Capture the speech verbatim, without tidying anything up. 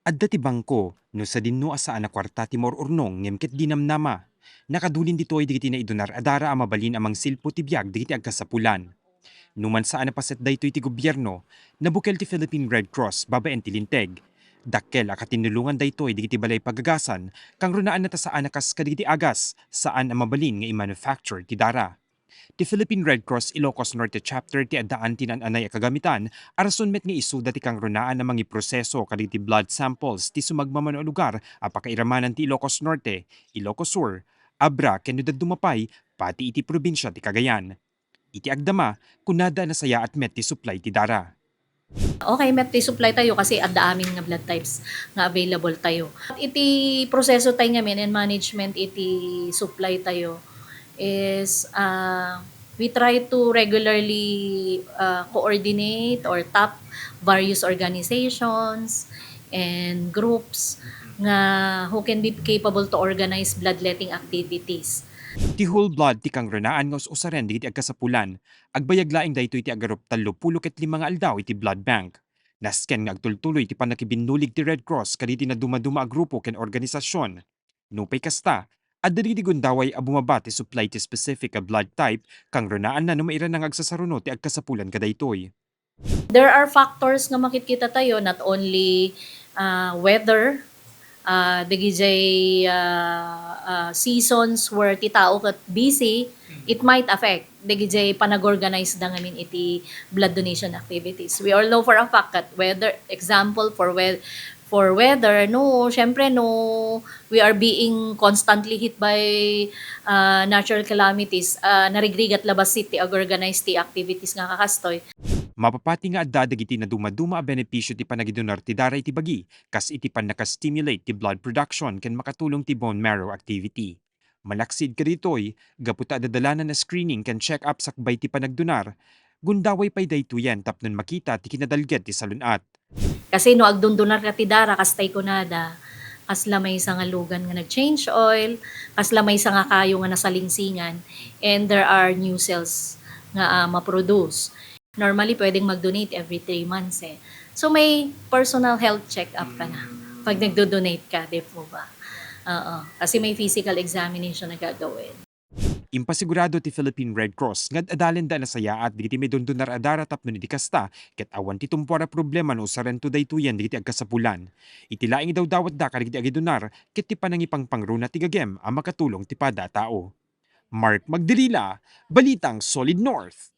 Adda ti bangko, no sadino a saan a kuarta ti maur-urnong ngem ket di namnama. Nakadulin ditoy dagiti naidunar a dara a mabalin a mangsilpo ti biag dagiti agkasapulan. Numan saan a paset daytoy ti gobierno, nabukel ti Philippine Red Cross babaen ti Linteg. Dakkel a katinnulongan daytoy dagiti balay pagagasan, kangrunaanna ta saan a kas kadagiti agas, saan a mabalin nga i-manufacture ti dara. Ti Philippine Red Cross Ilocos Norte Chapter ti addaan ti naan-anay a kagamitan a rason met nga isuda ti kangrunaan a mangiproseso kadagiti blood samples ti sumagmamano a lugar a pakairamanan ti Ilocos Norte, Ilocos Sur, Abra ken no dadduma pay, pati iti probinsia ti Cagayan. Iti agdama, kunada a nasayaat met ti supply ti dara. Okay, met ti supply tayo kasi adda amin nga blood types nga available tayo. Iti proseso tayo ngamin and management iti supply tayo is, ah, we try to regularly, ah, coordinate or tap various organizations and groups nga who can be capable to organize bloodletting activities. Ti whole blood ti kangrunaan nga us-usaren dagiti agkasapulan. Agbayag laeng daytoy ti agarup tallo pulo ket lima nga aldaw iti blood bank. Nasken nga agtultuloy ti pannakibinnulig ti Red Cross kadagiti nadumaduma a grupo ken organisasion. Nupay kasta, adda dagiti gundaway a bumaba ti supply ti specific a blood type, kangrunaanna no mairana nga agsasaruno ti agkasapulan kadaytoy. There are factors nga makitkita tayo, not only, ah, weather, ah, dagijay, ah, ah, seasons where ti tao ket busy, it might affect dagijay panag-organize da ngamin iti blood donation activities. We all know for a fact that weather, example for we-, for weather, no, syempre, no, we are being constantly hit by, ah, natural calamities, ah, narigrigat la bassit ti ag-organize ti activities nga kakastoy. Mapapati nga adda dagiti nadumaduma a benepisio ti panagidunar ti dara iti bagi, kas iti pannaka-stimulate ti blood production ken makatulong ti bone marrow activity. Malaksid kaditoy, gapu ta adda dalanan a screening ken check-up sakbay ti panagdunar, gundaway pay daytoyen tapno makita ti kinadalged ti salun-at. Kasi no agdundunar ka ti dara, kastay kunada, kasla maysa nga lugan nga nag-change oil, kasla maysa nga kayo nga nasalingsingan, and there are new cells nga, ah, ma-produce. Normally, pwedeng mag-donate every three months eh. So, may personal health check-up ka na pag nagdo-donate ka, di po ba? Oo. Kasi may physical examination na gagawin. Impasigurado ti Philippine Red Cross nga ad-adalenda a nasayaat dagiti maidundunar a dara tapno iti kasta, ket awan ti tumpuar a problema no usarento daytoyen dagiti agkasapulan. Iti laeng idawdawatda kadagiti agidunar, ket ti panangipangpangruna ti gagem a makatulong ti pada a tao. Mark Magdirila, Balitang Solid North.